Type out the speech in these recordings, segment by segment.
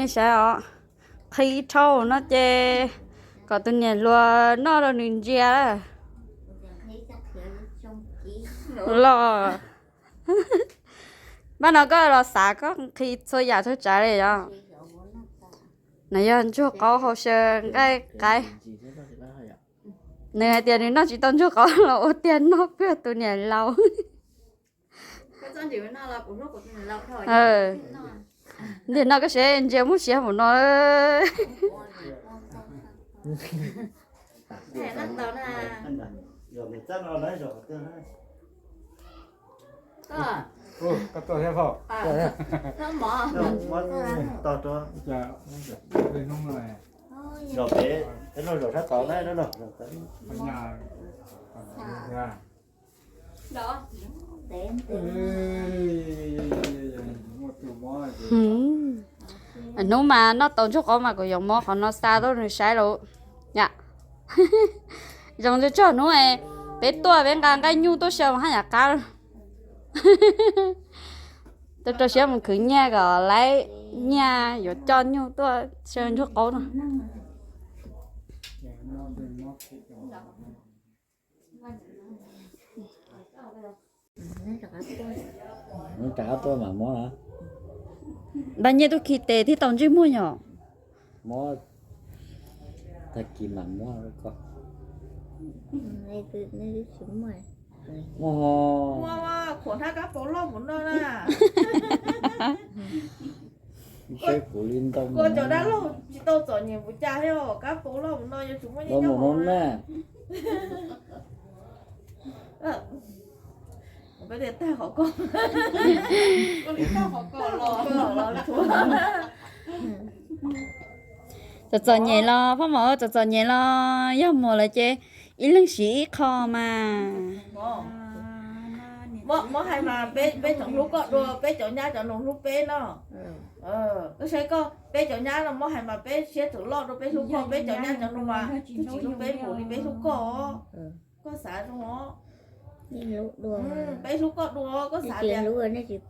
Saib os, qhi dhau no ces kom tus niam hluas noj rau nws ntsia los. Npaj no koj los xav koj qhi txhua yam txhua tsav li os. No yog ntsuag qaub hauv saw nqaij qaib. Nws hais tias nws noj tsis tau ntsuag qaub los ua tiag noj pwg tus niam laus. Ntiag no koj saib ntsia muaj siab mus no. Hnub mas noj tau ntsuag qaub mas kuv yuav muab qhov no xa tuaj nws saib lauj. Zoo txog hnub peb tuaj peb nqa nqaij nyuj tuaj xyaw haj yam qab. Tuaj rau siab mus khwv nyiaj kom laib nyiaj yuav coj nyuj tuaj xyaw ntsuag qaub no. Rov qab tuaj mam muab. Npaj nyiaj tuaj khi tes thiab tau ntsej muag yom. Muab tag kis mam muab koj. Muab khuam thab kab paus loj mus no na. Seb kuv li ntau mus cov dab laug tsis tau txom nyem mus cas thiab kab paus loj mus no yuav tsum muaj nyiaj mus no na. Peb tias tag qhov ko, txom txom nyem los Phoj Mom, txom txom nyem los yog muam lawm ces ib leeg siv ib qho mas. Muab hais mas peb tseem hlub koj dua peb cov nyab cov nus hlub peb no. Koj saib koj, peb cov nyab no muab hais mas peb siab tseem loj dua peb hlub koj, peb cov nyab cov nus mas twb tsis hlub peb npaum li peb hlub koj. Koj xav zoo os. Peb hlub koj dua, koj xav tias,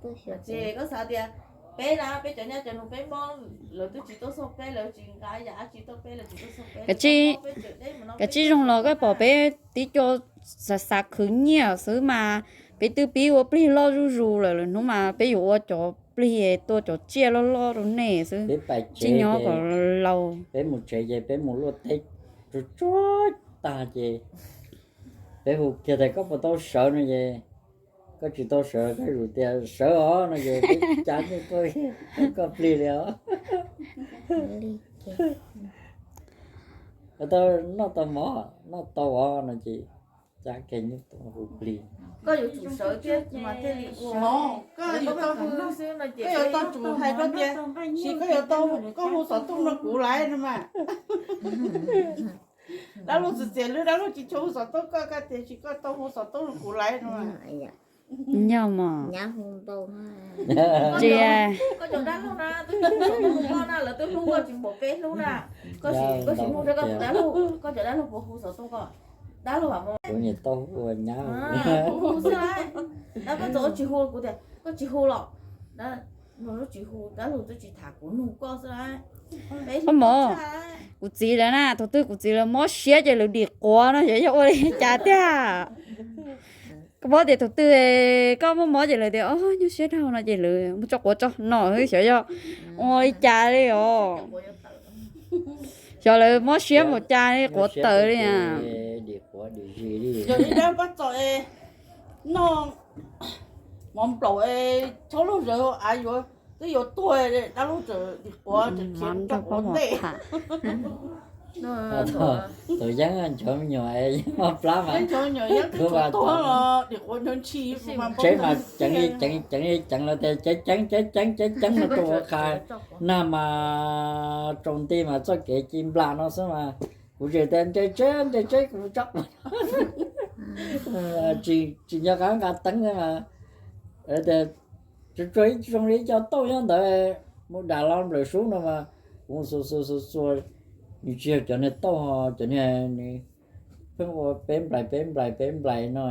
koj xav tias peb na, peb cov nyab cov nus peb mob, lawv twb tsis tuaj xauj peb, lawv tsis nqa yam dab tsi tuaj peb, lawv tsis tuaj xauj peb. Kav tsij zoo los koj pom peb tib co xav xav khwv nyiaj xwb mas peb twb pib ua plig loj zuj zus lawm, lwm hnub mas peb yuav ua cov plig tua cov tsiaj loj loj rau nej xwb. Tsis nyob kom laus. Peb mus tsev ces peb mus luaj teb tsuag tsuag tag ces peb hu kiag tias koj puas tau sawv no ces koj tsis tau sawv koj yuav tias sawv os no ces peb cav nyuj tuaj koj plig li os. Tau noj tau mov, noj tau os no ces cav kiag nyuj tuaj hu plig. Koj yuav tsum sawv thiab mas thiaj li ua. Koj yuav tau tsum hais koj tias, sis koj yuav tau, koj hu xov tooj rau kuv laiv no mas. Dab laug txiv txias lub dab laug tsis tshua hu xov tooj koj, koj tias sis koj tau hu xov tooj rau kuv laiv no. Nyob mos. Tsis, koj cov dab laug na, twb tsis hu xov tooj rau koj na, lawv twb hlub koj tsis npaum peb hlub na. Koj sim, koj sim nug rau koj tus dab laug, koj cov dab laug puas hu xov tooj koj? Dab laug mam mus. Kuv niam tau hu nyab. Hu xwb laiv. Dab koj txawm tsis hu kuv tias koj tsis hu los. Dab laug tsis hu, dab laug twb tsis tham kuv nug koj xwb laiv. Peb hlub koj tshaj. Kuv txiv lawv na, thaum twg kuv txiv lawv mob siab ces lawv dim quav no xyov yog ua li cas tiag. Koj paub tias thaum twg koj mob mob ces lawv tias o nyuaj siab dhau no ces lawv mus tso quav tso no xwb xyov yog ua li cas li os. Xyov lawv mob siab mus cas li quav tawm li. Dim quav dim zis li. Yog ib dab pab txom es noj mov nplaum es txhob lug zawv av yuav twb yuav tuag, dab laug tseem dim quav tseem khiav rau quav ntej. Tus yeeb nchov me nyuam es yeeb maj plab mas, nchov me nyuam yeeb twb tuag los dim quav nchov ntshis. Tsheb mas ceev li ceev li ceev li ceev los tias ceev ceev ceev ceev ceev ceev no rau ua qha nag mas tsaus nti mas txoj kev ci nplas no xwb mas kuv tseem tias nce tsheb nce tsheb kuv tso, tsis nco qab nqa teeb mas tias tsuas tsuas ib zoo li ib co tauj nyob ntawd mus dam los nplawm sub no mas kuv xuas xuas xuas xuas, nws tsis yog cov niag tauj ho cov niag nws pheej ua peb nplais peb nplais peb nplais no.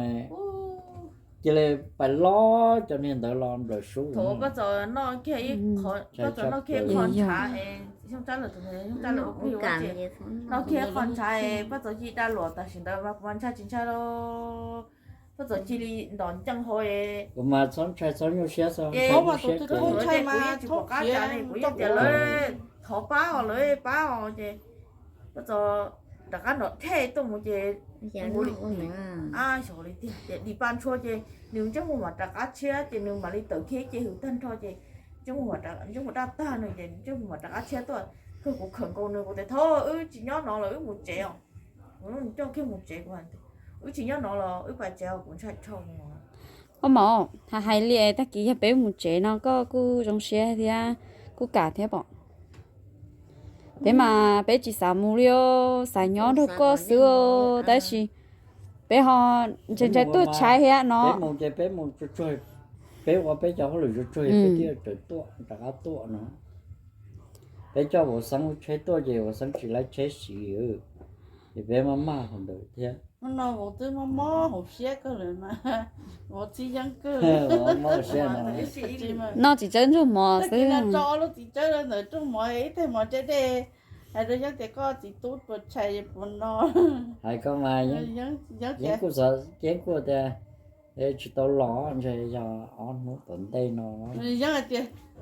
cia li pais lob cov niag ntawd los nplawm sub. Thaum pab txawm noj kiag ib qho, pab txawm noj kiag qho ntshav es xyoo tsab lawm tus xyoo tsab lawm ua plig ua ces noj kiag qho ntshav es pab txawm cia li da luam tam sim ntawd mas kuv mas ntshai tsis ntshai lauj. Pab txawm cia li ntom nceej hauv es kuv mas txhob ntshai txhob nyuaj siab xwb, es ntshai mas kuv yeej tsis pom qab cas li, kuv yeej tias lawv thov pab os, lawv pab os ces pab txawm rov qab nrov dhej tuaj mus ces nqus li, a xyov li tiag tias dim pa ntshua ces nws ntsej muag mam rov qab tshiab ces nws mam li tawm kiag ib ce hws tag nrho ces ntsej muag daj tag no ces ntsej muag mam rov qab tshiab tuaj. Kawg kuv khawm nkaus nws kuv tias thov wb tsis nyob no los wb mus tsev os. Kuv coj kiag mus tsev kuv hais tias wb tsis nyob no los wb pais tsev os, kuv ntshai dhau no. Ob mov, hais hais li tag kis yog peb mus tsev no koj kuj zoo siab thiab kuj kam thiab pom. Peb mas peb tsis xav mus li, xav nyob nrog koj xwb, tab sis peb ho ntshai ntshai tuaj tshaib thiab no. Peb mus ces peb mus tsuag tsuag, peb ua peb cov hauj lwm tsuag tsuag peb thiaj tawm tuaj rov qab tuaj no. Peb coj Vauv Xeeb lub tsheb tuaj ces Vauv Xeeb tsis laib tsheb siv, ces peb maj maj hauv ntawd thiab. Hnub no Vauv twb mob mob hauv siab kawg lawm mas, Vauv txib yeeb kawg. Noj txiv tsawb ntsuag mov xwb. Tso ob lub txiv tsawb ntawm rooj mov ib teg mov deb deb, hais rau yeeb tias koj txiv tub puas tshais puas no. Hais koj mas yeeb kuj xav, yeeb kuj tias tsis tau los ntshe yog ob hnub tom ntej no.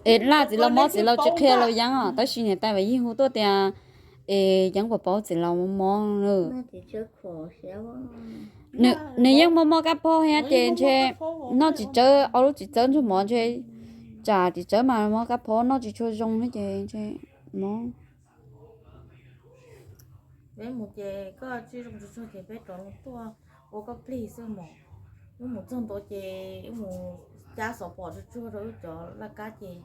Es laj txiv laus mob txiv laus tsis qhia los yeeb os, tab sis niam tais Vam Yij hu tuaj tias es yeeb puas paub txiv laus mob mob lawm. Nws yeej mob mob kab phob thiab ces ntshe noj txiv tsawb, ob lub txiv tsawb ntsuag mov ntshe, tsam txiv tsawb mas mob kab phob noj tsis tshua zoo thiab ces ntshe mob. Peb mus ces koj tsis zoo tsuag tsuag ces peb rov tuaj ua koj plig xwb mog. Wb mus txog ntua ces wb mus cab xov pom tsuag tsuag rau wb cov laj kab ces